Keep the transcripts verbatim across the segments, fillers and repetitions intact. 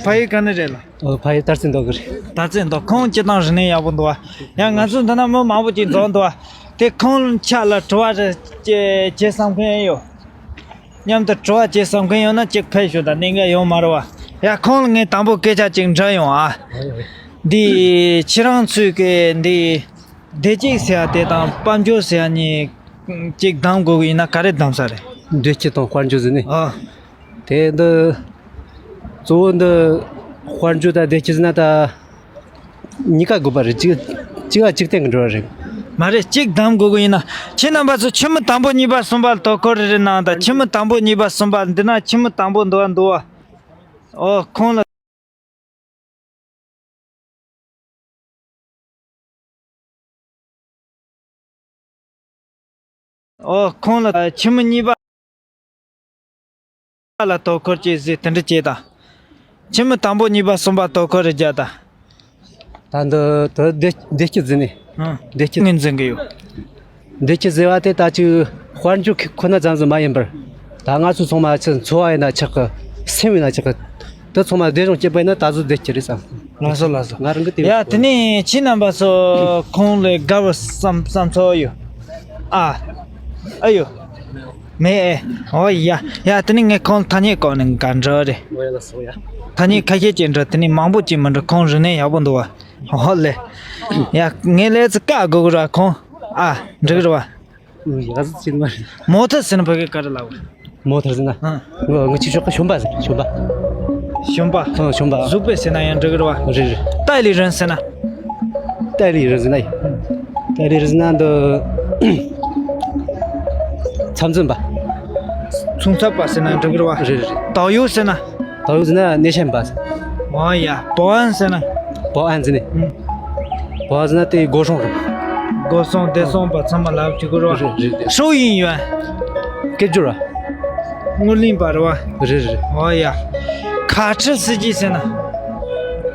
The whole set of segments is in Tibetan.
ཕ་ཡུལ་ག་ནས་རེད་ལགས། ཨོ། ཕ་ཡུལ་དར་རྩེ་མདོ་དགོན་རེད། དར་རྩེ་མདོ། ཁོང་སྤྱིར་བཏང་རིག་གནས་ཡག་པོ་འདུག་བ། ཡང་ང་ཚོ་འདི་ན་མི་མང་པོ་ཅིག་འཛོམས་འདུག་བ། དེ་ཁོང་ཆ་ལ་དྲི་བ་རེ་བྱེད་བསམ་མཁན་ཡོད། མཉམ་དུ་དྲི་བ་བྱེད་བསམ་མཁན་ཡོད་ན་ཅིག་ཕེབས་ཤོག་དང་། གནད་འགག་ཡོད་མ་རེད་བ། ཡ། ཁོང་ལ་ངས་དང་པོ་སྐད་ཆ་ཅིག་འདྲི་ཡོང་ཨ། འདི་ཁྱེད་རང་ཚོས་ཀྱི་འདི་བདེ་སྐྱིད་ཟེར་ཡ་དེ་དང་དཔལ་འབྱོར་ཟེར་ཡ་གཉིས་ཅིག་གདམ་དགོས་ཀྱི་ཡིན་ན་ག་རེ་གདམ་ས་རེད། བདེ་སྐྱིད་དང་དཔལ་འབྱོར་ཟེར་ནི། ཨ། དེ་འདི་གཙོ་བོ་འདི་དཔལ་འབྱོར་དང་བདེ་སྐྱིད་ཟེར་ན་ད་གཉིས་ཀ་དགོས་པ་རེད། གཅིག་གཅིག་ལ་གཅིག་བརྟེན་གྱི་འགྲོ་བ་རེད། མ་རེད། གཅིག་གདམ་དགོས་ཀྱི་ཡིན་ན། ཁྱེད་རྣམ་པ་ཚོ་ཁྱིམ་མི་དང་པོ་གཉིས་པ་གསུམ་པ་ལ་དོ་ཁུར་རེ་རེ་གནང་དང་། ཁྱིམ་མི་དང་པོ་གཉིས་པ་གསུམ་པ་འདི་ན་ཁྱིམ་མི་དང་པོ་འདུག་བ། འདུག་བ། ཨོ། ཁོང་ལ། ཨོ། ཁོང་ལ་ཁྱིམ་མི་གཉིས་པ་ལ་དོ་ཁུར་བྱེད་ཟེར་དེ་འདྲ་བྱེད་དང་། ཁྱིམ་མི་དང་པོ་གཉིས་པ་གསུམ་པ་དོ་ཁུར་རེ་རྒྱག་དང་། ད་འདི་དོ་བདེ་བདེ་སྐྱིད་ཟེར་ནི། ཨང་། བདེ་སྐྱིད་ངོས་འཛིན་གི་ཡོད། བདེ་སྐྱིད་ཟེར་བ་དེ་ད་ཅིག་དཔལ་འབྱོར་ཁོ་ན་ཙམ་ཟིག་མ་ཡིན་པར། ད་ང་ཚོ་ཚང་མ་ཅིག་འཚོ་བ་ཡིན་ན་ཆགས་གི། སེམས་ཡིན་ན་ཆགས་གི། དེ་ཚང་མ་བདེ་ཞིང་སྐྱིད་པ་ཡིན་ན་ད་གཟོད་བདེ་སྐྱིད་རེད་བསམ། ལགས་སོ། ལགས་སོ། ང་རང་གི་དེ། ཡ། དེ་ནས་ཁྱེད་རྣམ་པ་ཚོ་ཁོང་ལ་དགའ་བའི་བསམ་བསམ་ཚུལ་ཡོད། ཨ། ཨ་ཡོད། མེད་ཨེ། ཨོ་ཡ། ཡ། དེ་ནས་ངས་ཁོང་ཐ་སྙད་སྐོར་ནས་འགའ་འདྲི་རེད། ཨོ་ཡ། ལགས་སོ། ཡ། ཐ་སྙད་ཁ་ཤས་ཅིག་འདྲི། དེ་ནས་མང་པོ་ཅིག་མི་འདྲི། ཁོང་རིག་གནས་ཡག་པོ་འདུག་བ། ཨོ་ལེ། ཡ། ངས་ལས་ཚེ་བཀག་དགོས་ཀྱི་ར། ཁོང་། ཨ། འགྲིག་རེད་བ། ཡག་ཟིག་ཅིག་མ་རེད། མོ་ཐར་ཟེར་ན་ཕ་གི་ག་རེ་ལབ་རེད། མོ་ཐར་ཟེར་ན། ཨང་། ངོ་ངོ་ཅི་ཤོག་ག་ཤོམ་པ་ཟེར། ཤོམ་པ། ཤོམ་པ། ཨང་། ཤོམ་པ། གཟུགས་པོ་ཟེར་ན་ཡང་འགྲིག་གི་རེད་བ། རེད་རེད། ཏའི་ལི་རན་ཟེར་ན། ཏའི་ལི་རན་ཟེར་ན་ཡ། ཏའི་ལི་རན་ཟེར་ན་འདི། ཚབ་མཚོན་པ། ཚོང་ཚབ་པ་ཟེར་ན་འགྲིག་གི་རེད་བ། རེད་རེད། དོག་ཡོ་ཟེར་ན། དོག་ཡོ་ཟེར་ན་སྣེ་ཤན་པ་ཟེར། ཨོ་ཡ། 保安 ཟེར་ན། 保安 ཟེར་ནི། ཨང་། 保安 ཟེར་ན་དེ་སྒོ་སྲུང་རེད། སྒོ་སྲུང་བདེ་སྲུང་པ་ཚང་མ་ལབ་བྱེད་དགོས་རེད་བ། རེད་རེད་རེད། 收银员། སྐད་སྒྱུར་བ། དངུལ་ལེན་པ་རེད་བ། རེད་རེད། ཨོ་ཡ། 卡车司机 ཟེར་ན།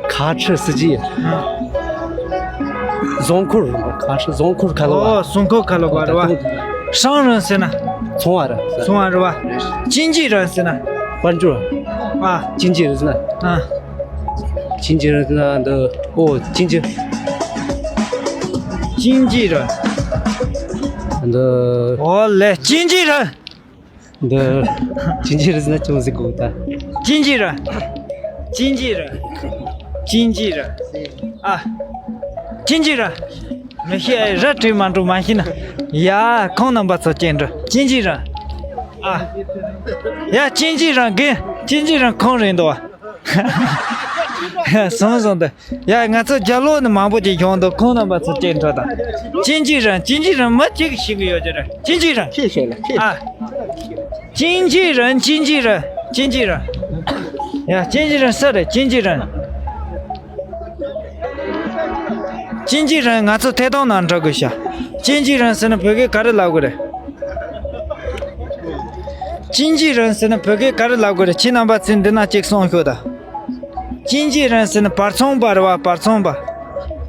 卡车司机། ཨང་། ཟོང་འཁོར། 卡车། ཟོང་འཁོར་ཁ་ལོ་བ། ཨོ། ཟོང་འཁོར་ཁ་ལོ་བ་རེད་བ། 商人 ཟེར་ན། ཚོང་བ་རེད། ཚོང་བ་རེད་བ། 经纪人 ཟེར་ན། དཔལ་འབྱོར། ཨ། 经纪人 ཟེར་ན། ཨ། 经纪人 ཟེར་ན་འདི། ཨོ། 经纪། 经纪人། འདི། ཨོ་ལེ། 经纪人། འདི། 经纪人 ཟེར་ན་ཅུང་ཟད་གོ་ད། 经纪人། 经纪人། 经纪人། ཨ། 经纪人། མི་ཤེས། ར་བྲིས་མ་འགྲོ་མ་ཤེས་ན། ཡ། ཁོང་རྣམ་པ་ཚོ་སྐད་འགྲོ། 经纪人། ཨ། ཡ། 经纪人 རྒན། 经纪人 ཁོང་རེད་འདུག་བ། སོང་སོང་དུ། ཡ། ང་ཚོ་རྒྱབ་ལོགས་ནས་མང་པོ་ཅིག་བྱུང་འདུག་ཁོང་རྣམ་པ་ཚོ་སྐད་འགྲོ་དང་། 经纪人། 经纪人 མི་གཅིག་ཤེས་གི་ཡོད་ཀྱི་རེད། 经纪人། 谢谢了，谢谢。 ཨ། 经纪人། 经纪人། 经纪人། ཡ། 经纪人 ས་རེད། 经纪人། 经纪人 ང་ཚོ་ཐད་གཏོང་ནང་འགྲོ་དགོས་ཤག 经纪人 ཟེར་ན་བོད་སྐད་ག་རེ་ལབ་དགོས་རེད། 经纪人 ཟེར་ན་བོད་སྐད་ག་རེ་ལབ་དགོས་རེད། ཁྱེད་རྣམ་པ་ཚོས་འདི་ན་གཅིག་གསུང་ཤོག་དང་། 经纪人 ཟེར་ན་བར་ཚོང་པ་རེད་བ། བར་ཚོང་པ།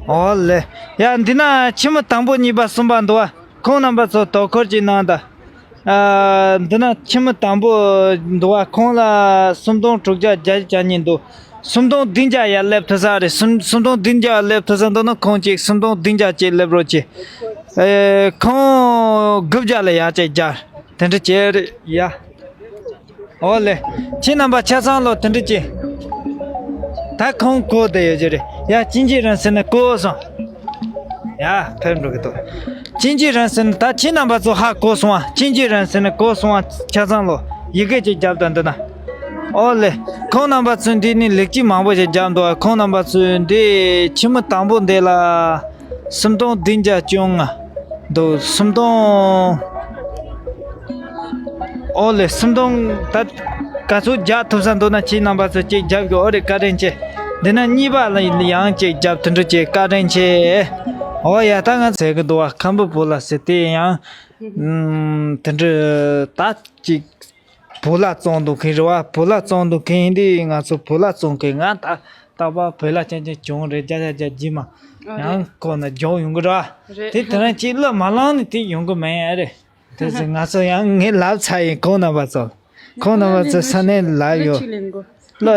ཨོ་ལེ། ཡ། འདི་ན་ཁྱིམ་མི་དང་པོ་གཉིས་པ་གསུམ་པ་འདུག་བ། ཁོང་རྣམ་པ་ཚོ་དོ་ཁུར་གྱིས་གནང་དང་། ཨ། འདི་ན་ཁྱིམ་མི་དང་པོ་འདུག་བ། ཁོང་ལ་སུམ་སྟོང་དྲུག་བརྒྱ་བརྒྱད་ཅུ་གྱ་གཉིས་འདུག་སུམ་སྟོང་བདུན་བརྒྱ་ཡར་སླེབས་ཐུབ་ས་རེད། སུམ་སུམ་སྟོང་བདུན་བརྒྱ་སླེབས་ཐུབ་ས་འདུག་ན་ཁོང་གཅིག་སུམ་སྟོང་བདུན་བརྒྱ་གཅིག་སླེབས་རོགས་གྱིས། ཨེ། ཁོང་དགུ་བརྒྱ་ལ་ཡར་གཅིག་རྒྱག་དེ་འདྲ་བྱས་རེད་ཡ། ཨོ་ལེ། ཁྱེད་རྣམ་པ་ཆ་ཚང་ལོ་དེ་འདྲ་བྱས། ད་ཁོང་གོ་བསྡད་ཡོད་ཀྱི་རེད་ཡ། 经纪人 ཟེར་ན་གོ་སོང་། ཡ། ཕེབས་འགྲོ་གི་འདུག 经纪人 ཟེར་ན་ད་ཁྱེད་རྣམ་པ་ཚོ་ཧ་གོ་སོང་ཨ། 经纪人 ཟེར་ན་གོ་སོང་ཨ། ཆ་ཚང་ལོ་ཡི་གེ་ཅིག་རྒྱབ་དང་འདི་ན། ཨོ་ལེ། ཁོང་རྣམ་པ་ཚོས་འདི་ནི་ལེགས་སྐྱེས་མང་པོ་ཞིག་རྒྱབ་འདུག་ཁོང་རྣམ་པ་ཚོས་འདི་ཁྱིམ་མི་དང་པོ་འདི་ལ་སུམ་སྟོང་བདུན་བརྒྱ་བཅོ་ལྔ་འདུག་སུམ་སྟོང་། ཨོ་ལེ། སུམ་སྟོང་ད་ག་ཚོད་རྒྱག་ཐུབ་ས་འདུག་ན་ཁྱེད་རྣམ་པ་ཚོས་ཅིག་རྒྱབ་དགོས། ཨོ་རེད། བཀའ་དྲིན་ཆེ། འདི་ན་གཉིས་པ་ལ་ཡང་ཅིག་རྒྱབ་དེ་འདྲ་ཅིག་བཀའ་དྲིན་ཆེ། ཨོ་ཡ། ད་ང་ཟེར་གི་འདུག་བ། ཁམ་བུ་བུ་ལ་ཟེར་དེ་ཡང་ཨུམ། དེ་འདྲ་ད་ཅིག་བུ་ལ་བཙོང་འདུག་མཁན་རེད་བ། བུ་ལ་བཙོང་འདུག་མཁན་འདི་ང་ཚོ་བུ་ལ་བཙོང་མཁན། ང་ད་རྟག་པར་བོད་ལྭ་ཅན་ཅན་གྱོན་རེད། བརྒྱ་ཆ་བརྒྱ་རྗེས་མ་ཨ་རེད། ཡང་ཁོ་ན་གྱོན་ཡོང་གི་རེད་བ། རེད། དེ་དེ་རིང་ཅིག་གླུ་མ་བླངས་ནས་དེ་ཡོང་གི་མེད་ཨ་རེད། དེ་ཚོ་ང་ཚོ་ཡང་ངས་ལབ་ཚར་ཡིན། ཁོང་རྣམ་པ་ཚོ། ཁོང་རྣམ་པ་ཚོ་ས་གནས་ལབ་ཡོད། ཅིག་ལེན་དགོས། གླུ་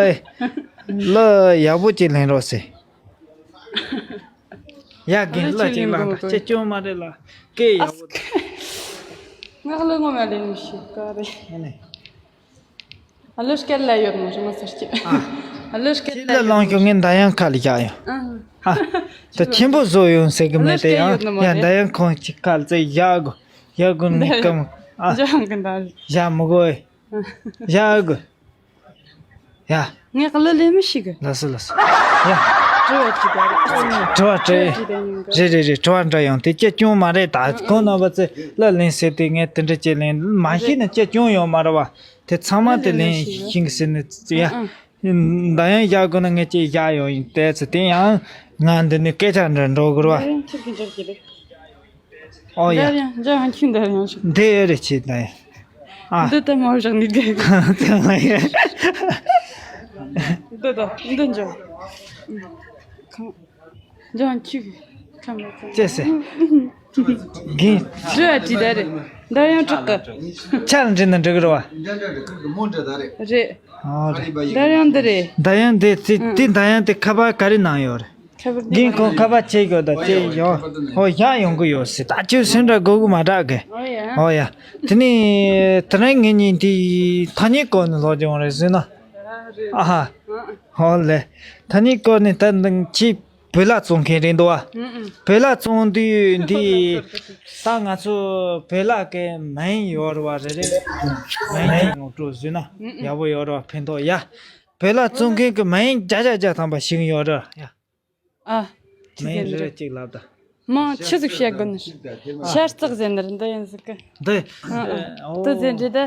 གླུ་ཡག་པོ་ཅིག་ལེན་རོགས་ཟེར། ཡ་རྒན། གླུ་ཅིག་བླངས་དང་། ཅི་སྐྱོན་མ་རེད་ལ། སྐད་ཡག་པོ། ང་གླུ་ངོ་མ་ལེན་མི་ཤེས་ག་རེད། ཨ་ནི། ཨ་ལོ་སྐད་ལ་ཡོད་མོ་རི་མོ་ཟེར་གྱི། ཨ་ལོ་སྐད་ལ་ཡོད། ཁྱེད་ལ་ལོང་ཤོག་ངས་འདར་དབྱངས་ཁ་ལ་བཞག་ཡོང་། ཨ་ད་ཆེན་པོ་བཟོ་ཡོང་ཟེར་གི་མེད་དེ། ཡང་ཡ་འདར་དབྱངས་ཁོང་ཅིག་ཁ་ལ་ཙེ་བཞག་དགོས། བཞག་དགོས་ནི་ཀམ། ཨ་འཇམ་གི་འདར། བཞག་མི་དགོས། བཞག་དགོས། ཡ། ངས་གླུ་ལེན་མི་ཤེས་གི། ལགས་སོ་ལགས་སོ། ཡ། དྲི་བ་ཅི་ད་རེད། དྲི་བ་དྲི། རེད་རེད་རེད། དྲི་བ་འདྲ་ཡོང་དེ་ཅི་སྐྱོན་མ་རེད། ད་ཁོང་རྣམ་པ་ཚོས་གླུ་ལེན་ཟེར་དུས་ངས་དེ་འདྲ་ཅིག་ལེན་མ་ཤེས་ན་ཅི་སྐྱོན་ཡོད་མ་རེད་བ། དེ་ཚང་མ་དེ་ལེན་ཤེས་གི་ཟེར་ནས་ཡ། འདར་དབྱངས་བཞག་དགོས་ན་ངས་ཅིག་བཞག་ཡོང་ཡིན། དེ་ཚོ་དེ་ཡང་ང་འདི་ནས་སྐད་ཆ་འདྲ་འགྲོ་དགོས་རེད་བ། ཨོ་ཡ། འདར་དབྱངས་འདར་དབྱངས་ཁྱོད་འདར་དབྱངས་ཤོག་འདི་ཨེ་རེད་ཆེ་ད་ཡ། ཨ། འདི་ལྟ་མ་བཞག་ནི་དགའ་གི། ཚང་མ་ཡ། འདི་ད་འདི་འཇོག་ཁང་། འཇོག་ཁྱི་གི་ཁམས་ལ་ཚང་། ཅེས་ཟེར། རྒན། འདྲི་བ་དྲིས་ད་རེད། འདར་དབྱངས་གྲགས་གི། ཆ་ལ་འདྲི་ན་འགྲིག་གི་རེད་བ། རེད། ཨོ་རེད། འདར་དབྱངས་འདི་རེད། འདར་དབྱངས་འདི་དེ་དེ་འདར་དབྱངས་དེ་ཁ་པར་ག་རེ་ནང་ཡོད་རེད། ཁ་པར་འདི་རྒན་ཁོང་ཁ་པར་ཆེ་གོ་ད་ཅེ་ཡོ། ཧོ་ཡ་ཡོང་གི་ཡོད་ཟེར། ད་ཅུ་སེམས་ཁྲལ་དགོས་གི་མ་རག་གི། ཨོ་ཡ། ཨོ་ཡ། དེ་ནས་དེ་རིང་ངེད་གཉིས་དེ་ཐ་སྙད་སྐོར་ནས་སློབ་སྦྱོང་རེད་ཟེར་ན། ཨ་ཧ། ཧོ་ལེ། ཐ་སྙད་སྐོར་ནས་ད་འདི་ཁྱི་བོད་ལྭ་བཙོང་མཁན་རེད་འདུག་བ། བོད་ལྭ་བཙོང་དུས་འདི་ད་ང་ཚོ་བོད་ལྭ་གི་མིང་ཡོད་རེད་བ། རེ་རེ་མིང་ངོ་སྤྲོད་ཟེར་ན་ཡག་པོ་ཡོད་རེད་བ། ཕན་ཐོགས་ཡ། བོད་ལྭ་བཙོང་མཁན་གི་མིང་བརྒྱ་ཆ་བརྒྱ་ཐམ་པ་ཤེས་ཀྱི་ཡོད་རེད་ཡ། ཨ། མིང་རེ་རེ་གཅིག་ལབ་དང་། མིང་ཆི་ཟིག་བཤད་དགོས་ནི། ཤར་རྩེག་ཟེར་ནི་རེད། འདི་ཡིན་ཟིག་གི། འདི། ཨ་ཨ། འོ། འདི་ཟེར་འདྲི་ད།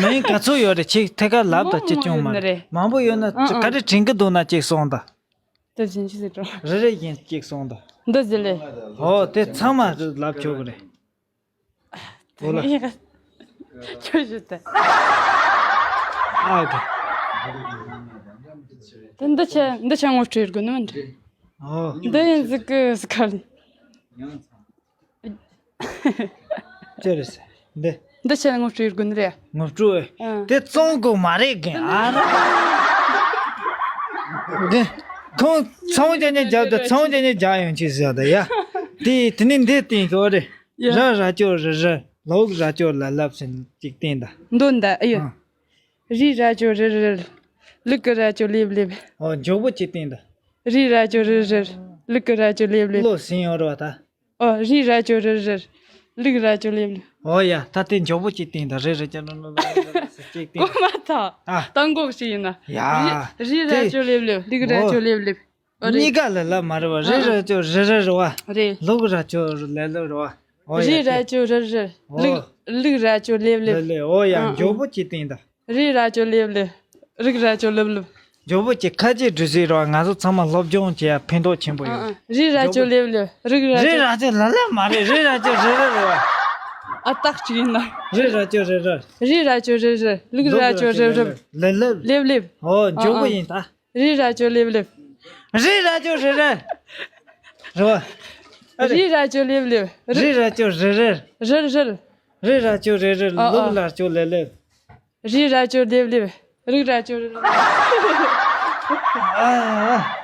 མིང་ག་ཚོད་ཡོད་རེད། ཁྱེད་ཐད་ཀར་ལབ་དང་། ཅི་སྐྱོན་མ་རེད། མང་པོ་ཡོད་ན། ཨ་ཨ། ག་རེ་དྲན་གི་འདུག་ན་གཅིག་གསུངས་དང་། འདི་ཟེར་ཅི་ཟེར་འགྲོ། རེ་རེ་བཞིན་གཅིག་གསུངས་དང་། འདི་ཟེར་ལེ། འོ་དེ་ཚང་མ་ལབ་ཆོག་གི་རེད། འོ་ལ། ཁྱོད་ཞུ་དེ། ཨ་གི། དེ་འདི་ཆ་འདི་ཆ་ངོ་སྤྲོད་དགོས་ནི་མིན་འདྲ། ཨོ། འདི་ཡིན་ཟིག་གི་ཟིག་ག་ལ། ཅི་རེད་ཟེར། འདི། འདི་ཆ་ངོ་སྤྲོད་དགོས་ནི་རེད། ངོ་སྤྲོད། ཨ། དེ་བཙོང་དགོས་མ་རེད་རྒན། ཨ་ར། རྒན། ཁོང་ཚོང་རྒྱག་ནས་རྒྱབ་དང་། ཚོང་རྒྱག་ནས་རྒྱག་ཡོང་ཅིག་ཟེར་ད་ཡ། དེ་དེ་ནས་འདི་བསྟན་གོ་རེད། ཡ། ར་ར་ཅོ་རི་རི། ལུག་ར་ཅོ་ལ་ལབ་ཟེར་ཅིག་བསྟན་ད། འདོན་ད་ཨེ་ཡོད། ཨ། རི་ར་ཅོ་རི་རི། ལུག་གི་ར་ཅོ་ལེབ་ལེབ། ཨོ་མགྱོགས་པོ་ཅིག་བསྟན་ད། རི་ར་ཅོ་རི་རི། ལུག་གི་ར་ཅོ་ལེབ་ལེབ། བློ་ཟིན་ཡོད་རེད་བ་ད། ཨོ་རི་ར་ཅོ་རི་རི། ལུག་ར་ཅོ་ལེབ་ལེབ། ཨོ་ཡ། ད་དེ་མགྱོགས་པོ་ཅིག་བསྟན་ད། རི་རི་ཅོ་རི་རི་ཅིག་བསྟན། གོ་མ་ཐག་ཨ། ད་འགོག་ཞིག་ཡིན་ན། ཡ། རི་རི་ར་ཅོ་ལེབ་ལེབ། ལུག་ར་ཅོ་ལེབ་ལེབ། ཨོ་རེད། གཉིས་ཀ་ལ་ལབ་མ་རེད་བ། རི་ར་ཅོ་རི་རི་རེད་བ། རེད། ལུག་ར་ཅོ་ལེབ་ལེབ་རེད་བ། ཨོ་ཡ། རི་ར་ཅོ་རི་རི། ཨོ། ལུག་ལུག་ར་ཅོ་ལེབ་ལེབ། ལེབ་ལེབ། ཨོ་ཡ། ཨ་ཨ། མགྱོགས་པོ་ཅིག་བསྟན་ད། རི་ར་ཅོ་ལེབ་ལེབ། ལུག་ར་ཅོ་ལེབ་ལེབ། མགྱོགས་པོ་ཅིག་ཁ་ཅིག་འགྲོ་ཟེར་རོ། ང་ཚོ་ཚང་མ་སློབ་སྦྱོང་བྱེད་ཡ་ཕན་ཐོགས་ཆེན་པོ་ཡོད། ཨ་ཨ། རི་ར་ཅོ་ལེབ་ལེབ། རི་ར་ཅོ། རི་ར་ཅོ་ལ་ལ་མ་རེད། རི་ར་ཅོ་རི་རི་རེད་བ། ཨ་རྟགས་གཅིག་ཡིན་ན། རི་ར་ཅོ་རི་རི། རི་ར་ཅོ་རི་རི། ལུག་ར་ཅོ་རི་རི། ལེབ་ལེབ། ལེབ་ལེབ། ཨོ་མགྱོགས་པོ་ཡིན་ད། རི་ར་ཅོ་ལེབ་ལེབ། རི་ར་ཅོ་རི་རི། རེད་བ། རི་ར་ཅོ་ལེབ་ལེབ། རི་ར་ཅོ་རི་རི། རི་རི། རི་ར་ཅོ་རི་རི། ཨ་ཨ། ལུག་ར་ཅོ་ལེབ་ལེབ། རི་ར་ཅོ་ལེབ་ལེབ། རི་ར་ཅོ་རི་རི། ཨ་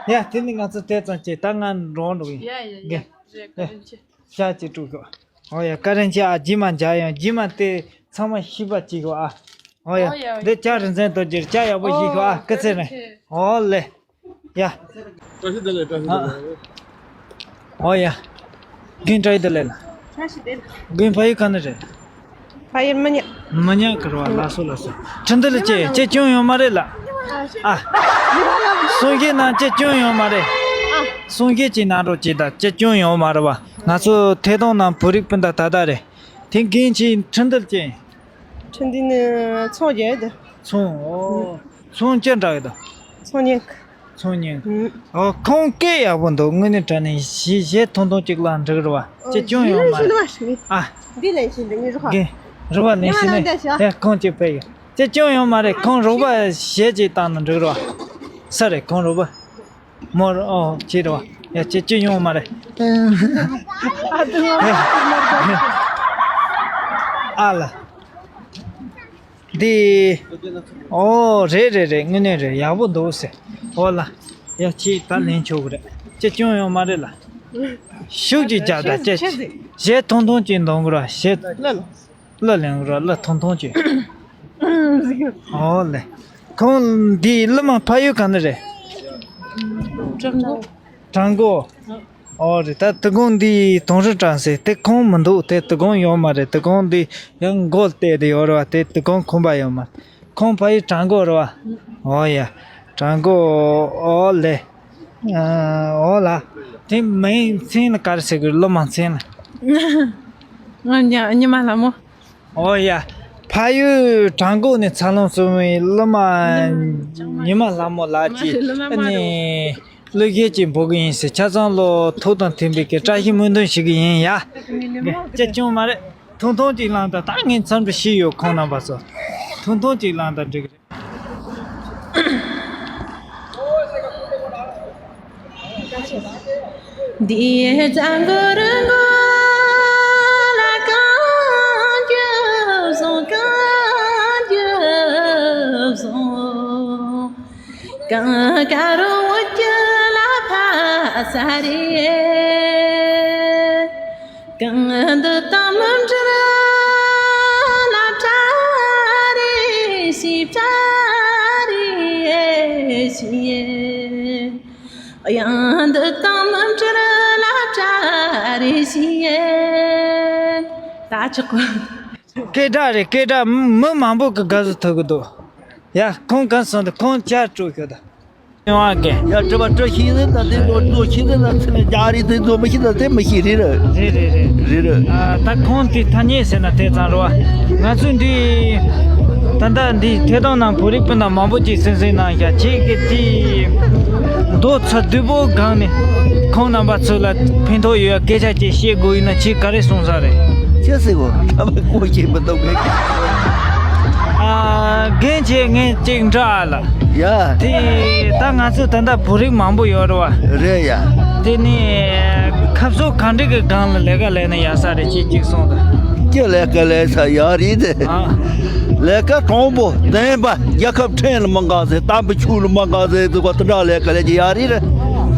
ཨ། ཡ་དེ་ནི་ང་ཚོ་དེ་ཙམ་བྱས། ད་ང་འགྲོ་འགྲོ་ཡིན། ཡ་ཡ་ཡ། རེད། བཀའ་དྲིན་ཆེ། ཇ་ཅིག་དཀྲུག་ཤོག་ཨོ་ཡ། བཀའ་དྲིན་ཆེ་ཨ། རྗེས་མ་མཇལ་ཡོང་། རྗེས་མ་དེ་ཚང་མ་ཤེས་པ་ཅིག་གོ་ཨ། ཨོ་ཡ། ཨོ་ཡ། འདི་ཇ་རིན་ཆེན་རྡོ་རྗེ། ཇ་ཡག་པོ་ཞིག་གོ་ཨ། སྐུ་ཚེ་རིང་། ཨོ་ལེ། ཡ། བཀྲ་ཤིས་བདེ་ལེགས། བཀྲ་ཤིས་བདེ་ལེགས། ཨོ་ཡ། རྒན་བཀྲ་ཤིས་བདེ་ལེགས་ལ། བཀྲ་ཤིས་བདེ་ལེགས། རྒན་ཕ་ཡུལ་ག་ནས་རེད། ཕ་ཡུལ་མི་ཉག་མི་ཉག་གི་རེད་བ། ལགས་སོ་ལགས་སོ། ཁྲི་འདི་ལ་ཅི་ཅི་སྐྱོན་ཡོད་མ་རེད་ལ། ཨ། གསུང་བཤད་ནང་ཅི་སྐྱོན་ཡོད་མ་རེད། གསུང་བཤད་ཅིག་གནང་རོགས་བྱེད་དང་། ཅི་སྐྱོན་ཡོད་མ་རེད་བ། ང་ཚོ་ཐད་གཏོང་ནང་བོད་རིགས་སྤུན་ཟླ་ད་ལྟ་རེད། དེ་རྒན་ཁྱེད་ཁྲི་འདི་ལ་ཅི། ཁྲི་འདི་ནི་ཚོང་རྒྱག་ཡོད་དོ། ཚོང་། ཨོ། ཚོང་ཅི་འདྲ་ཡོད་དོ། ཚོང་ཉན་གི། ཚོང་ཉན་གི། ཨོ་ཁོང་སྐད་ཡག་པོ་འདུག་དངོས་གནས་དྲང་གནས་གཞས་གཞས་ཐུང་ཐུང་ཅིག་བླངས་འགྲིག་རེད་བ། ཅི་སྐྱོན་ཡོད་མ་རེད། ཨ། འདི་ལེན་བཞིན་འདི་ངའི་རུ་ཁག་རྒན། རུ་བ་ལེན་བཞིན་ནི་དེ་ཁོང་ཅིག་ཕེབས་ཡོད། ཅི་སྐྱོན་ཡོད་མ་རེད། ཁོང་རུ་བ་གཞས་ཅིག་བཏང་ན་འགྲིག་རེད་བ། ས་རེད་ཁོང་རུ་བ། མོར་ཨོ་ཅི་རེད་བ། ཡ་ཅི་སྐྱོན་ཡོད་མ་རེད། ཨ་ལ། འདི། ཨོ་རེད་རེད་རེད། དངོས་གནས་རེད། ཡག་པོ་འདུག་ཟེར། ཨོ་ལ། ཡ་ཁྱེད་ད་ལེན་ཆོག་གི་རེད། ཅི་སྐྱོན་ཡོད་མ་རེད་ལ། ཤུགས་ཀྱིས་རྒྱག་ད་ཅི། གཞས་ཐུང་ཐུང་ཅིག་འདོན་གི་ར། གཞས། གླུ་ལེན་གི་ར། གླུ་ཐུང་ཐུང་ཅིག་ཨོ་ལེ། ཁོང་འདི་གླུ་མ་ཕ་ཡུལ་ག་ནས་རེད། བྲག་འགོ། ཨོ་རེད། ད་དུ་གུང་འདི་དུང་རི་བཀྲ་ཟེར་དེ་ཁོང་མི་འདུག་དེ་དུ་གུང་ཡོད་མ་རེད། དུ་གུང་འདི་ཡང་མགོ་བལྟས་ཏེ་ཡོད་རེད་བ། དེ་དུ་གུང་ཁོམ་པ་ཡོད་མ་རེད། ཁོང་ཕ་ཡུལ་བྲག་འགོ་རེད་བ། ཨོ་ཡ། བྲག་འགོ། ཨོ་ལེ། ཨོ་ལ། དེ་མིང་མཚན་ལ་ག་རེ་ཟེར་གི། གླུ་མ་མཚན་ལ། ང་ཉི་ཉི་མ་ལྷ་མོ། ཨོ་ཡ། ཕ་ཡུལ་བྲག་འགོ་ནས་འཚར་ལོངས་སོང་བའི་གླུ་མ་ཉི་མ་ལྷ་མོ་ལགས་ཀྱིས་གླུ་མ་ཨ་ནི་གླུ་གཞས་ཅིག་འབུལ་གི་ཡིན་ཟེར། ཆ་ཚང་ལོ་ཐུགས་དང་མཐུན་པའི་གི་བཀྲ་ཤིས་སྨོན་འདུན་ཞུ་གི་ཡིན་ཡ། ཅི་སྐྱོན་མ་རེད། ཐུང་ཐུང་ཅིག་བླངས་དང་། ད་ངས་འཚམས་འདྲི་ཞུས་ཡོད། ཁོང་རྣམ་པ་ཚོ། ཐུང་ཐུང་ཅིག་བླངས་དང་འགྲིག་གི་རེད། འདི་ཡི་གཙང་མགོ་རི་མགོ་ལ་གངས་རྒྱབ་སོང་། གངས་རྒྱབ་སོང་། གངས་དཀར་རོ་འོད་ཀྱི་ལ་ཕ་ས་རེད། གངས་འདི་དང་མི་འབྲལ་ལ་བྲལ་རེ་ཞིག་བྲལ་རེ་ཞིག་གཡང་འདི་དང་མི་འབྲལ་ལ་བྲལ་རེ་ཞིག་ད་ཆོག་གོ། སྐད་གྲགས་རེད། སྐད་གྲགས། མི་མང་པོ་གི་དགའ་བསུ་ཐོབ་གི་འདུག་ཡ། ཁོང་གང་སོང་དུ་ཁོང་བཅར་སྤྲོ་ཤོག་ད། ཡོང་བ་གི། ཡ་དྲི་བ་དྲི་ཤེས་ཟེར་ན་དེ་ཚོ་དྲི་ཤེས་ཟེར་ན་ཚེ་ནས་རྒྱག་རེད། དེ་ཚོ་མི་ཤེས་ན་དེ་མི་ཤེས་རེད། རེད་རེད་རེད། རེད་རེད། ཨ་ད་ཁོང་དེ་ཐ་སྙད་ཟེར་ན་དེ་ཙང་རོ། ང་ཚོ་འདི་ད་ལྟ་འདི་ཐད་གཏོང་ནང་བོད་རིགས་སྤུན་ཟླ་མང་པོ་ཅིག་གསན་གཟིགས་གནང་བཞག་ཁྱེད་ཀྱི་དེ་རྡོ་ཚ་དུས་པོ་སྒང་ནས་ཁོང་རྣམ་པ་ཚོ་ལ་ཕན་ཐོགས་ཡོད་སྐད་ཆ་ཅིག་བཤད་དགོས་ཡིན་ན་ཁྱེད་ག་རེ་གསུང་ས་རེད། ཅི་ཟེར་གོ། ཨ་མ་གོ་ཤེས་མི་འདུག་གི། ཨ་རྒན་ཁྱེད་ངས་ཅིག་འདྲི་ཨ་ལ། ཡ། དེ་ད་ང་ཚོ་ད་ལྟ་བོད་རིགས་མང་པོ་ཡོད་རེད་བ། རེད་ཡ། དེ་ནས་ཁ་ཕྱོགས་ག་འདྲ་གི་སྒང་ལ་ལས་ཀ་ལས་ན་ཡག་ས་རེད། ཅིག་ཅིག་གསུངས་དང་། ཀྱི་ལས་ཀ་ལས་ས་ཡག་རེད་དེ། ཨ། ལས་ཀ་དྲང་པོ་བདེན་པ། རྒྱལ་ཁབ་ཕྲན་ལ་མི་དགའ་ཟེར། དམ་པའི་ཆོས་ལ་མི་དགའ་ཟེར། དུ་བ་དུ་འདྲ་ལས་ཀ་ལས་ཀྱི་ཡག་རེད།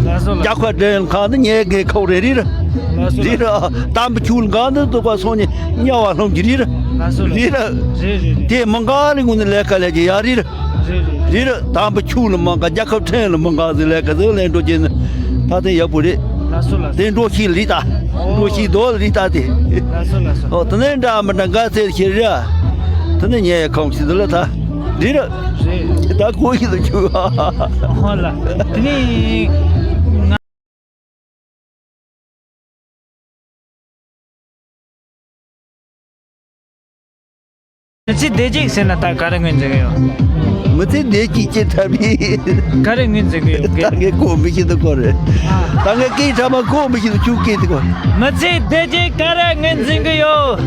ལགས་སོ་ལགས། རྒྱལ་ཁབ་ཕྲན་ལ་ཁ་ནི་ཉེས་གི་ཁོག་རེ་རེད། ལགས་སོ་རེད་ལགས། ར། དམ་པའི་ཆོས་ལ་དགའ་འདུག་དུ་བ་སོང་ནས་དམྱལ་བ་ལྷུང་གི་རེད། ལགས་སོ་ལགས། རེད་ར། རེད་རེད་རེད། དེ་མི་དགའ་ལས་ངུ་ནི་ལས་ཀ་ལས་ཀྱི་ཡག་རེད། རེད་རེད། རེད་ར། དམ་པའི་ཆོས་ལ་མ་དགའ། རྒྱལ་ཁབ་ཕྲན་ལ་མ་དགའ་ཟེར་ལས་ཀ་ཟེར་ལས་འགྲོ་རྒྱུ་ནི་ད་ཐེངས་ཡག་པོ་རེད། ལགས་སོ་ལགས། དེ་འགྲོ་ཤེས་རེད་ད། འགྲོ་ཤེས་དོ་རེད་ད་དེ། ལགས་སོ་ལགས་སོ། ཨོ་དེ་ནས་འདྲ་མི་འདྲ་འགའ་ཟེར་ཤེས་རེད། དེ་ནས་ཉལ་ཡ་ཁམས་ཤིག་དེ་ལ་ད་རེད་ར། རེད། ད་གོ་ཤེས་དུ་ཆུ། ཨོ་ལ། དེ་ནས་ང་། མི་ཚེ་བདེ་སྐྱིད་ཟེར་ན་ད་ག་རེ་ངོས་འཛིན་གི་ཡོད། མི་ཚེ་བདེ་སྐྱིད་ཅེས་ཐབས་ཡིན། ག་རེ་ངོས་འཛིན་གི་ཡོད་ད་ངས་གོ་མི་ཤེས་དུ་གོ་རེད། ད་ངས་སྐད་ཆ་མ་གོ་མི་ཤེས་དུ་ཆུ་སྐད་དུ་གོ། མི་ཚེ་བདེ་སྐྱིད་ག་རེ་ངོས་འཛིན་གི་ཡོད།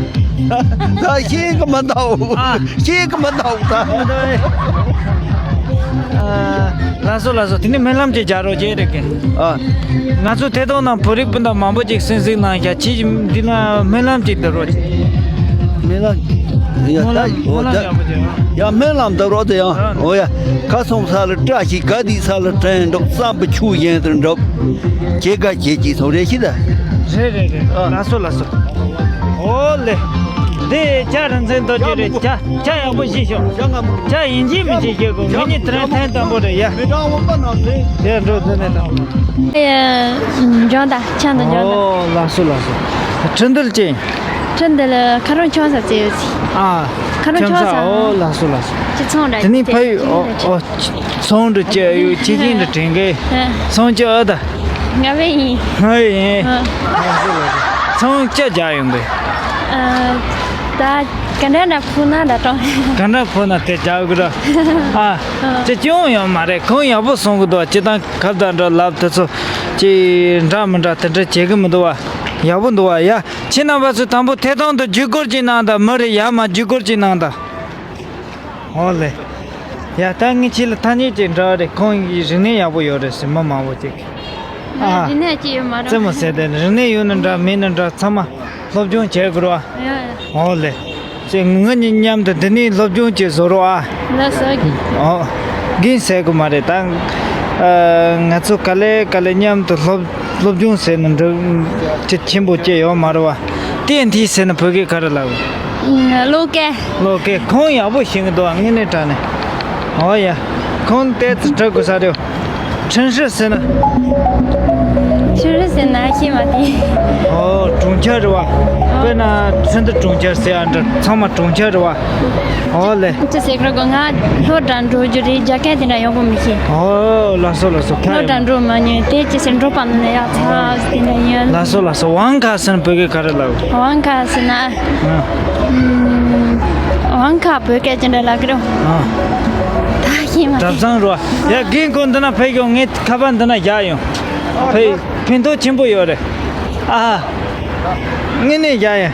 ད་ཤེས་གི་མི་འདུག་ཨ། ཤེས་གི་མི་འདུག་ད། ཨ། ལགས་སོ་ལགས་སོ། དེ་ནས་སྨོན་ལམ་ཅིག་རྒྱག་རོགས་བྱེད་རེད་གི། ཨ། ང་ཚོ་ཐད་གཏོང་ནང་བོད་རིགས་སྤུན་ཟླ་མང་པོ་ཅིག་གསན་གཟིགས་གནང་བཞག་ཁྱེད་འདི་ན་སྨོན་ལམ་ཅིག་འདེབས་རོགས་བྱེད། སྨོན་ལམ། ཡ་ད་ཡོ་ད། ཡ་སྨོན་ལམ་འདེབས་རོགས་དེ་ཡང་ཨོ་ཡ། ཁ་སོང་ས་ལ་བཀྲ་ཤིས་ག་དུས་ས་ལ་དྲན་འགྲོ་བསམ་པ་ཆུ་བཞིན་དུ་འགྲོ། ཁྱེད་ཀ་ཁྱེད་ཀྱིས་སོང་རེ་ཤི་ད། རེད་རེད་རེད། ཨ། ལགས་སོ་ལགས་སོ། ཨོ་ལེ། འདི་ཇ་རིན་ཆེན་རྡོ་རྗེ་རེད། ཇ་ཇ་ཡག་པོ་བཞེས་ཤོག་ཇ་ཡིན་གཅིག་མིན་གཅིག་བཞེས་དགོས། ངེད་གཉིས་དེ་རིང་ཐེངས་དང་པོ་རེད་ཡ། དེ་འགྲོ་དེ་ནས་དང་། ཨེ། འཇོན་ད་ཆང་དང་འཇོན་ད། ཨོ་ལགས་སོ་ལགས་སོ། ཁྲི་འདུལ་ཅན། ཁྲི་འདུལ་ཁ་རོང་ཆང་ས་བཙལ་ཡོད་ཟིག་ཨ། ཁ་རོང་ཆང་ཆང་ས་ས། ཨོ་ལགས་སོ་ལགས་སོ། ཁྱི་ཚང་ར་དེ་ནས་ཕ་ཡུལ་ཨོ་ཨོ། ཚོང་འདྲ་བྱས་ཡོད། ཁྱི་ཁྱི་འདྲ་དྲན་གི། ཚོང་ཅི་ཨ་ད། ང་བས་ཡིན། ང་བས་ཡིན། ཚོང་ཅི་རྒྱག་ཡོང་གི། ད་ག་འདྲ་འདྲ་ཕུ་ན་འདྲ་གྲོང་། ག་འདྲ་ཕུ་ན་དེ་རྒྱག་གི་ར། ཨ། ཅི་ཅུང་ཡོང་མ་རེད། ཁོང་ཡག་པོ་སོང་གི་འདུག་སྤྱི་བཏང་ཁབ་དང་འདྲ་ལབ་དེ་ཚོ་ཅི་འདྲ་མི་འདྲ་དེ་འདྲ་བྱེད་གི་མི་འདུག་བ། ཡག་པོ་འདུག་བ་ཡ། ཁྱེད་རྣམ་པ་ཚོ་དང་པོ་ཐད་གཏོང་དུ་བརྒྱུད་སྐུར་ཅིག་གནང་དང་། མི་རེ་ཡར་མར་བརྒྱུད་སྐུར་ཅིག་གནང་དང་། ཨོ་ལེ། ཡ་ད་ངས་ཁྱེད་ལ་ཐ་སྙད་ཅིག་འདྲི་བ་རེད། ཁོང་གི་རིག་གནས་ཡག་པོ་ཡོད་རེད་ཟེར་མི་མང་པོ་ཅིག་ཨ། རིག་གནས་ཅིག་ཡོད་མ་རེད། རྩེད་མོ་ཟེར་དེ་རིག་གནས་ཡོད་ན་འདྲ་མེད་ན་འདྲ་ཚང་མ་སློབ་སྦྱོང་བྱེད་དགོས་རེད་བ། ཡ་ཡ། ཨོ་ལེ། ངེད་གཉིས་མཉམ་དུ་འདི་ནས་སློབ་སྦྱོང་བྱེད་བཟོ་རོགས་ཨ། ལགས་སོ། ཨོ། རྒན་ཟེར་གི་མ་རེད་ད། ཨ། ང་ཚོ་ག་ལེ་ག་ལེ་མཉམ་དུ་སློབ་སློབ་སྦྱོང་ཟེར་ན་འགྲིག་ཅི་ཆེན་པོ་ཅི་ཡོད་མ་རེད་བ། ཏན་ཏིག་ཟེར་ན་བོད་སྐད་ག་རེ་ལབ། ཨ། བློ་སྐད། བློ་སྐད། ཁོང་ཡག་པོ་ཤེས་གི་འདུག་དངོས་གནས་དྲང་གནས། ཨོ་ཡ། ཁོང་ཏོག་ཙམ་འདྲི་དགོས་ས་རེད། ཁྲིན་ཧྲི་ཟེར་ན། ཁྲིན་ཧྲི་ཟེར་ན་ཤེས་མ་དེ། ཨོ། གྲོང་ཁྱེར་རེད་བ། དཔེར་ན་ཁྲིན་ཏུ་གྲོང་ཁྱེར་ཟེར་ཡ་འདྲ་ཚང་མ་གྲོང་ཁྱེར་རེད་བ། ཨོ་ལེ། ཅི་ཟེར་གི་རེད་གོ་ང་སློབ་གྲྭ་འགྲོ་རྒྱུ་རེད། རྒྱ་སྐད་དེ་འདྲ་ཡག་པོ་མི་ཤེས། ཨོ། ལགས་སོ་ལགས་སོ། ཁ་སློབ་གྲྭ་ཡོད། འགྲོ་མ་མྱོང་དེ་ཅི་ཟེར་འགྲོ་པ་ནི་ཡག་ཚ་དེ་འདྲ་ཡིན། ལགས་སོ་ལགས་སོ། ཝང་ཁ་ཟེར་ན་བོད་སྐད་ག་རེ་ལབ། ཝང་ཁ་ཟེར་ན། ཨ། ཝང་ཁ་བོད་སྐད་ཅི་འདྲ་ལབ་གི་རེད། ཨ། ད་ཤེས་མ་གྲྭ་ཚང་རེད་བ། ཡ་རྒན་ཁོང་འདི་ན་ཕེབས་ཡོང་། ངས་ཁ་པར་འདི་ན་བཞག་ཡོང་། ཕེབས་ཕན་ཐོགས་ཆེན་པོ་ཡོད་རེད། ཨ། དངོས་གནས་བཞག་ཡོང་།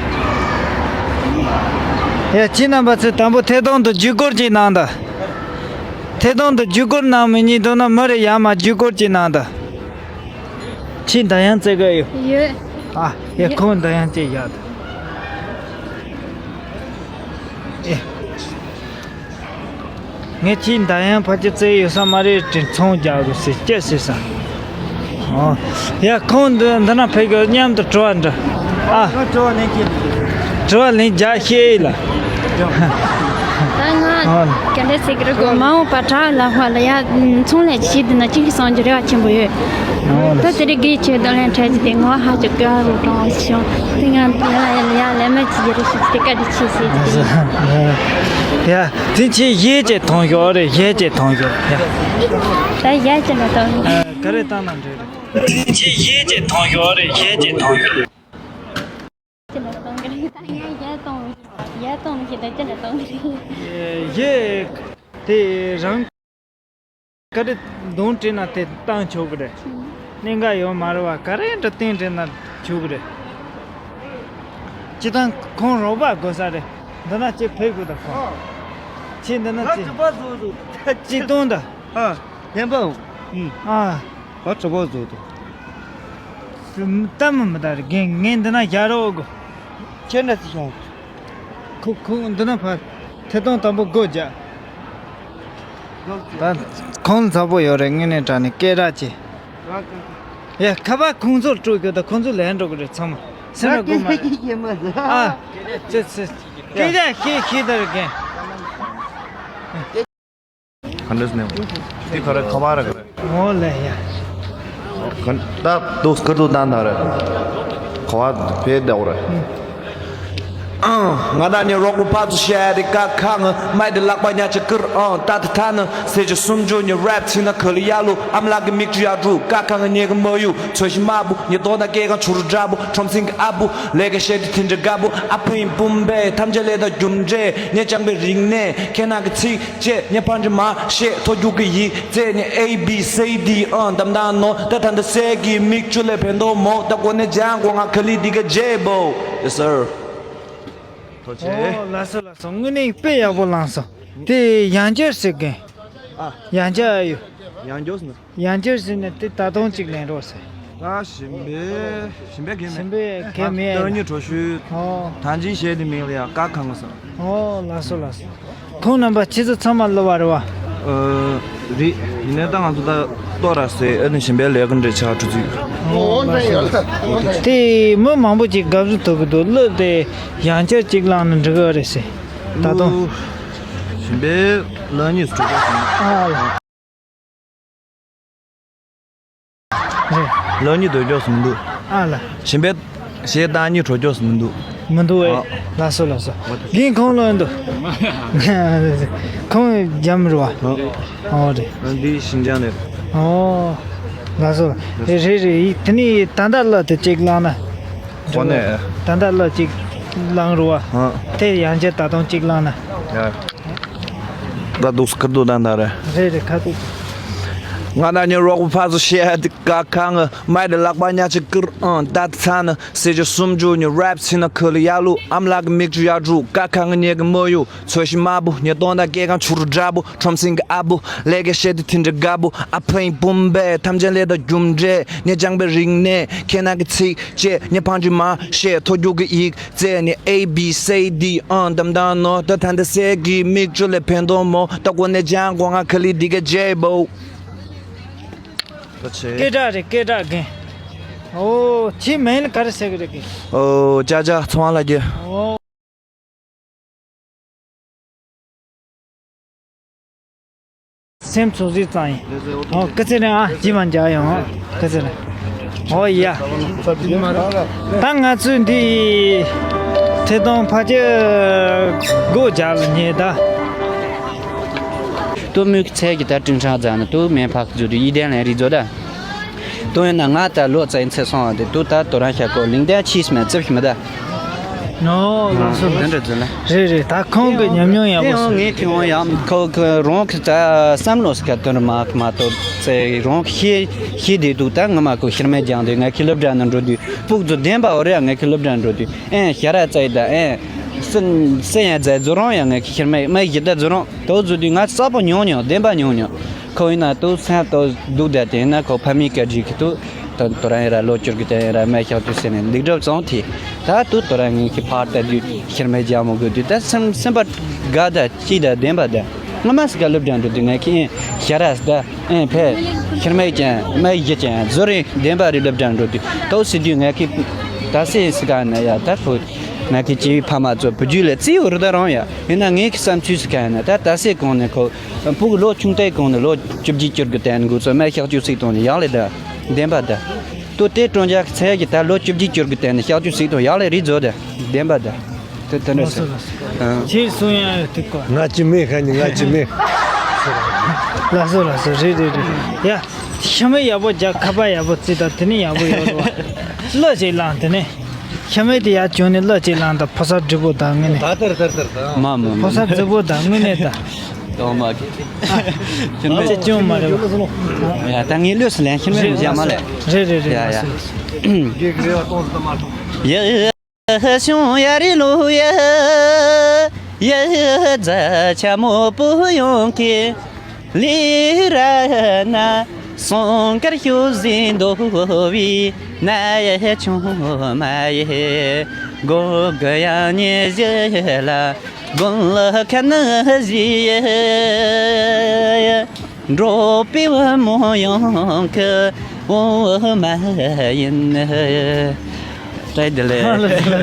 ཡ་ཁྱེད་རྣམ་པ་ཚོས་དང་པོ་ཐད་གཏོང་དུ་བརྒྱུད་སྐུར་ཅིག་གནང་དང་། ཐད་གཏོང་དུ་བརྒྱུད་སྐུར་གནང་མི་ཉན་འདུག་ན་མི་རེ་ཡར་མར་བརྒྱུད་སྐུར་ཅིག་གནང་དང་། ཁྱེད་འདར་དབྱངས་རྩེ་གི་ཡོད། ཡོད། ཨ། ཡ་ཡོད། ཁོང་འདར་དབྱངས་ཅིག་བཞག་དང་། ཨེ། ངས་ཁྱེད་འདར་དབྱངས་ཕལ་ཆེར་རྩེ་ཡོད་ས་མ་རེད་དྲན། ཚོང་རྒྱག་རུ་ཟེར་ཅེས་ཟེར་ས། ཨོ། ཡ་ཁོང་འདི་འདི་ན་ཕེབས་གི་མཉམ་དུ་དྲི་བ་འདྲི། ཨ། ང་དྲི་བ་ལན་གྱི། དྲི་བ་ལན་རྒྱག་ཤེས་ལ། ད་ང་ཨ། ག་འདྲ་ཟེར་གི་རེད་གོ་མ་འོངས་པ་དྲ་ལ་ཧ་ལ་ཡ་ཚོང་ལས་བྱེད་དུ་ན་གཅིག་གི་སང་རྒྱུ་རེ་བ་ཆེན་པོ་ཡོད། ཨོ་ལ། ད་དེ་རིང་གི་ཆེད་དུ་ལན་འཕྲད་ཀྱི་དེ་ངོ་ཧ་ཅང་དགའ་རུ་གྲོང་བྱུང་། དེ་ང་ཡ་ཡ་ལས་མ་བྱེད་རེ་ཞིག་དེ་བཀའ་དྲིན་ཆེ་ཟེར་གྱི། ཡ། དེ་ཁྱེད་གཞས་ཅིག་གཏོང་ཤོག་རེད། གཞས་ཅིག་གཏོང་ཤོག་ཡ། ད་གཞས་ཅིག་ལ་གཏོང་། ཨ། ག་རེ་བཏང་ན་འགྲིག་རེད། ཁྱེད་གཞས་ཅིག་གཏོང་ཤོག་རེད། གཞས་ཅིག་གཏོང་ཤོག་ཅིག་ལ་གཏོང་གི་རེད། ད་ངས་གཞས་གཏོང་གཞས་གཏོང་མི་ཤེས། ད་ཅི་ལ་གཏོང་གི་རེད། གཞས་དེ་རང་ག་རེ་གདོང་དྲན་ན་དེ་བཏང་ཆོག་གི་རེད། གནད་འགག་ཡོད་མ་རེད་བ། ག་རེ་འདྲ་བཏང་དྲན་ན་ཆོག་གི་རེད། སྤྱིར་བཏང་ཁོང་རོགས་པ་དགོས་ས་རེད། འདི་ན་ཅིག་ཕེབས་དགོས་དང་ཁོང་། ཁྱེད་འདི་ན་ཅིག་ཅིག་གཏོང་དང་། ཨ། ལྷན་པ། ཨ། ཨ། གྲོགས་པོ་བཟོ་དང་། སུ་ལྟ་མི་མི་ལྟ་རེད། རྒན་ངས་འདི་ན་བཞག་རོགས་དགོས། ཁྱེད་འདྲ་ཞིག་བཞག་ཁོ་ཁོ་འདི་ན་ཕར་ཐད་གཏོང་དང་པོ་སྒོ་རྒྱག་ད་ཁོང་ཚ་པོ་ཡོད་རེད། དངོས་གནས་དྲང་གནས་སྐད་གྲགས་ཆེ། ཡ་ཁ་པར་ཁོང་ཚོར་སྤྲོད་དགོས། ད་ཁོང་ཚོ་ལན་འགྲོ་གི་རེད་ཚང་མ། སེམས་ལ་དགོས་མ་རེད། ཨ། ཙི་ཙི། སྐད་ཆ་ཤེས་ཤེས་ད་རེད་རྒན། ག་འདྲ་ཟེར་ན། དེ་ག་རེ་ཁ་པར་རེད་ག་རེ། ཨོ་ལེ་ཡ། ག་ད་དུ་སྐར་དུ་བཏང་ད་རེད། ཁ་པར་ཕེ་ད་འོ་རེད། ཨང་། ང་དང་ཉེ་རོགས་པོ་ཕར་ཚུར་བཤད་དེ་ཀ་ཁ་ང་མའི་དེ་ལག་པ་ཉག་ཆ་ཀིར་ཨང་། ད་དེ་ཐ་ན་ཟེར་གྱི་སུམ་ཅུ་ཉི་རེབ་ཚིག་ན་ག་ལི་ཡ་ལུ་ཨམ་ལག་གི་མིག་ཆུ་ཡར་འབྲུ་ཀ་ཁ་ང་ཉེ་གི་མ་ཡུ་ཚོས་ཤི་མ་བུ་ཉི་ལྡོག་ན་སྐད་གང་ཆུ་རུ་འདྲ་བུ་ཁྲོམ་སེང་གི་ཨ་བུ་ལས་ཀ་བཤད་དེ་དེ་འདྲ་དགའ་བུ་ཨ་ཕ་ཡིན་བུམ་པའི་ཐམས་ཅད་ལས་དང་རྒྱུ་འབྲས་ཉེ་ལྕང་པའི་རིག་གནས་ཁྱེད་ན་གི་ཚིག་ཅེས་ཉེ་ཕན་གྱི་མ་ཤེས་ཐོ་རྒྱུག་གི་ཡིག་རྩེ་ཉེ་ཨེ་བི་སི་ཌི་ཨང་དམ་དང་ནོ་ད་ད་འདི་སད་ཀྱི་མིག་ཆུ་ལས་ཕན་ཐོགས་མོ་ད་གོ་ནས་ལྗང་གོ་ང་ཁ་ལི་འདི་ག་ཇེ་བོ། Yes sir། ཐུགས་རྗེ་ཆེ། ཨོ་ལགས་སོ་ལགས་སོ། དངོས་གནས་དཔེ་ཡག་པོ་བླངས་སོང་། དེ་ཡང་བསྐྱར་ཟེར་གིན། ཨ། ཡང་བསྐྱར་ཨ་ཡོད། ཡང་བསྐྱར་ཟེར་ན། ཡང་བསྐྱར་ཟེར་ནས་དེ་ད་དུང་གཅིག་ལེན་རོགས་ཟེར། ད་ཞིམ་པའི་ཞིམ་པའི་གེ་མེད། ཞིམ་པའི་གེ་མེད། ད་ཉི་གྲོ་ཞུ། ཨོ། ཐང་ཅིན་ཞེས་དེ་མིང་ལ་ཡང་ཀ་ཁང་གི་ས། ཨོ་ལགས་སོ་ལགས་སོ། ཁོང་རྣམ་པ་ཁྱེད་ཚོ་ཚང་མ་སློབ་པ་རེད་བ། ཨ། རེད། ཡིན་ནའི་ད་ང་ཚོ་ད་ལྟོ་ར་ཟེར་ཨ་ནི་ཞིམ་པའི་ལས་ཀ་འདྲ་ཆགས་འགྲོ་ཚུལ། ཨོ་ལགས་སོ་ལགས་སོ། དེ་མི་མང་པོ་ཅིག་དགའ་བསུ་ཐོབ་གི་འདུག་སློབ་དེ་ཡང་བསྐྱར་གཅིག་བླངས་ན་འགྲིག་གི་རེད་ཟེར། ད་དུང་། ཞིམ་པའི་ལག་གཉིས་སུ་གྲོགས་པོ་ཟེར། ཨ་ལ། རེད། ལག་གཉིས་སྡོད་ཀྱོག་སུ་མི་འདུག་ཨ་ལ། ཞིམ་པའི་ཞེས་བདག་གཉིས་གྲོགས་ཀྱོག་སུ་མི་འདུག་མི་འདུག་ཨེ། ཨ། ལགས་སོ་ལགས་སོ། རྒན་ཁོང་ལོན་འདུག་ཁོང་རྒྱམ་རུ་བ། ཨ། ཨོ་རེད། འདི་ཤིན་ཅང་རེད། ཨོ། ལགས་སོ། རེད་རེད་རེད། དེ་ནས་ད་ལྟ་གླུ་དེ་གཅིག་བླངས་ན། ཁོ་ནས། ད་ལྟ་གླུ་གཅིག་བླངས་རུ་བ། ཨ། དེ་ཡང་བསྐྱར་ད་དུང་གཅིག་བླངས་ན། ཡ། ད་འདུག་སྐར་དུ་ད་ད་རེད། རེད་རེད་ཁ་ཐུག་ང་དང་ཉེ་རོགས་པ་ཕར་ཚུར་བཤད་དེ་ཀ་ཁ་ང་མའི་དེ་ལག་པ་ཉག་ཅིག་ཀིར་ཨང་ད་ཚ་ན་སེ་ཅོ་སུམ་ཅུ་ཉི་རེབ་སི་ན་ཁུ་ལི་ཡ་ལུ་ཨམ་ལག་གི་མིག་ཅུ་ཡ་ཅུ་ཀ་ཁ་ང་ཉེ་གི་མོ་ཡུ་ཚོ་ཤི་མ་བུ་ཉེ་སྟོང་དང་སྐད་གང་ཆུ་རུ་འདྲ་བུ་ཁྲོམ་སིང་གི་ཨ་བུ་ལས་ཀ་བཤད་དེ་དེ་འདྲ་དགའ་བུ་ཨ་ཕིང་བུམ་བེ་ཐམས་ཅད་ལས་དང་རྒྱུ་འབྲས་ཉེ་ལྗང་པའི་རིག་གནས་ཁྱེད་ན་གི་ཚིག་བཅད་ཉེ་ཕང་ཅི་མ་བཤད་ཐོ་རྒྱུག་གི་ཡིག་བཙལ་ནས་ཨེ་བི་སི་ཌི་ཨང་དམ་དང་ནོ་ད་ད་འདི་སེ་གི་མིག་ཅུ་ལས་ཕན་ཐོགས་མོ་ད་གོ་ནས་ལྗང་གོ་ང་ཁ་ལི་འདི་ག་ཇེ་བོ། ད་ཆེ། སྐད་གྲགས་རེད་སྐད་གྲགས་རྒན། ཨོ་ཁྱི་མིང་ལ་ག་རེ་ཟེར་གི་རེད་གི། ཨོ་ཅག་ཅག་ཚོང་ལ་རྒྱུ། ཨོ། སེམས་ཚོ་ཟིག་ཙང་ཡིན། ཨོ་སྐུ་ཚེ་རིང་ཨ་ཅི་མ་འཇག་ཡོང་ཨ་སྐུ་ཚེ་རིང་། ཨོ་ཡ། ད་ང་ཚོས་འདི་ཐད་གཏོང་ཕ་ཅི་སྒོ་རྒྱག་ལ་ཉེ་ད། ཏུ་མིག་ཚད་ཀྱི་ད་ཀྲིན་ཁྲང་རྫ་ནི་ཏུ་མེན་ཕག་ཛུ་རི་ཡི་དན་ལན་རི་ཛོ་ད། ཏུ་ཡིན་ན་ང་ད་ལོ་ཙའི་ཚེ་སོང་བ་དེ་ཏུ་ད་ཏུ་རང་ཤ་ཀོ་ལིང་དན་ཆིས་མེ་ཙིབ་ཤི་མི་ད། ནོ་ལགས་སོ་དེ་འདྲ་ཛུ་ལ། རེད་རེད་ད་ཁོང་གི་ཉམས་མྱོང་ཡག་པོ་སོང་། ངས་ཁྱེད་ཡང་ཁོ་ཁོ་རང་གི་ད་བསམ་བློ་སྐད་དོན་མ་མ་གཏོགས་ཙེ་རང་ཤེས་ཤེས་བསྡད་འདུག་ད་ངི་མ་ཁོ་ཤི་རྨས་སྦྱངས་དུས་ང་ཁི་སློབ་གྲྭ་ནང་འགྲོ་དུས་ཕུག་ཛུ་བདེན་པ་འོ་རེད་ང་ཁི་སློབ་གྲྭ་འགྲོ་དུས་ཨེ་ཤ་ར་ཙའི་ད་ཨེ། སེ་སེ་ཡང་ཛའི་ཛུ་རང་ཡང་ངས་ཁྱེར་མེད་མེད་ཡི་ད་ཛུ་རང་དོ་ཛུ་དུས་ང་ས་པོ་ཉུང་ཉུང་བདེན་པ་ཉུང་ཉུང་ཁོ་ཡིན་ན་དུ་སེམས་དོ་སྡུག་ད་དེ་ཡིན་ན་ཁོ་ཕ་མི་སྐད་ཅིག་གི་དུ་དོ་དོ་རང་ཡིན་ར་ལོ་བཅུར་གི་དེ་ཡིན་ར་མེད་ཤག་དུ་སེ་ནས་ལིག་སྒྲོབ་བཙོང་དེ་ད་དུ་དོ་རང་ངས་ཁྱེར་ཕར་ད་དུས་ཁྱེར་མེད་རྒྱ་མོ་གི་དུས་ད་སེམས་སེམས་པ་དགའ་ད་ཅི་ད་བདེན་པ་ད་ང་མ་སི་ཀ་སློབ་གྲྭ་འགྲོ་དུས་ངས་ཁྱེར་ཤ་ར་སི་ད། ཨེ་ཕེ། ཁྱེར་མེད་ཀྱང་མེད་ཡི་ཀྱང་ཛོ་རིང་བདེན་པ་རི་སློབ་གྲྭ་འགྲོ་དུས་ཏོག་སི་དུས་ངས་ཀྱི། ད་སེ་སི་ཀ་ན་ཡ་ད་ཕུ། ངས་ཀྱི་ཅི་ཕ་མ་ཚོ་བུ་རྒྱུད་ལ་བརྩི་ཡོད་རི་ད་རང་ཡ་ཡིན་ན་ངས་ཀྱི་བསམ་ཚུལ་སི་ཀ་ན་ད་ད་སེ་གོང་ནས་ཁོ། ཕུ་གུ་ལོ་ཆུང་དེ་གོང་ནས་ལོ་བཅུ་བརྒྱད་བཅུར་གི་དན་འགོ་ཚོ་མེད་ཤག་བཅུ་ཚིག་དང་ནས་ཡག་ལེ་ད། བདེན་པ་ད། ཏོ་དེ་གྲོང་ཇག་གི་ཚད་ཀྱི་ད་ལོ་བཅུ་བརྒྱད་བཅུར་གི་དན་ནས་ཤག་བཅུ་ཚིག་དང་ཡག་ལེ་རི་ཛོ་ད། བདེན་པ་ད། དེ་དེ་འདྲ་ཟེར། ཨ། ཁྱེད་གསུང་ཡ་ཡོད་དེ་ཀོ། ང་ཅི་མེད་ཁ་ཉི་ང་ཅི་མེད། ལགས་སོ་ལགས་སོ་རེད་རེད་རེད། ཡ། ཤ་མེད་ཡག་པོ་རྒྱག་ཁ་པར་ཡག་པོ་རྩི་དང་དེ་ནི་ཡག་པོ་ཡོད་རེད་བ། གླུ་ཅིག་བླངས་དེ་ནི། ཤ་མེད་དེ་ཡར་བྱུང་ནས་གླུ་ཅིག་བླངས་དང་ཕོ་གསར་སྒྲིག་པོ་དང་དངོས་གནས། ད་དར་དར་དར་དང་། མ་མ་མ། ཕོ་གསར་སྒྲིག་པོ་དང་དངོས་གནས་དང་། དང་མ་གི། ཤ་མེད་ཅི་ཅུང་མ་རེད་བ། ཡ་ད་ངས་གླུ་སི་ལན་ཤ་མེད་རེད་ཡ་མ་ལས། རེད་རེད་རེད་ཡ་ལགས་ཡ། སོ་ལགས་སོ། ཡ། 雄呀哩路呀，呀在家么不用给，里然那松根修行都为那也穷嘛耶，哥哥呀你也啦，公了看那些。 འགྲོ་པའི་བུ་མོ་ཡང་ཁི་འོ་མ་ཡིན། བཀྲ་ཤིས་བདེ་ལེགས།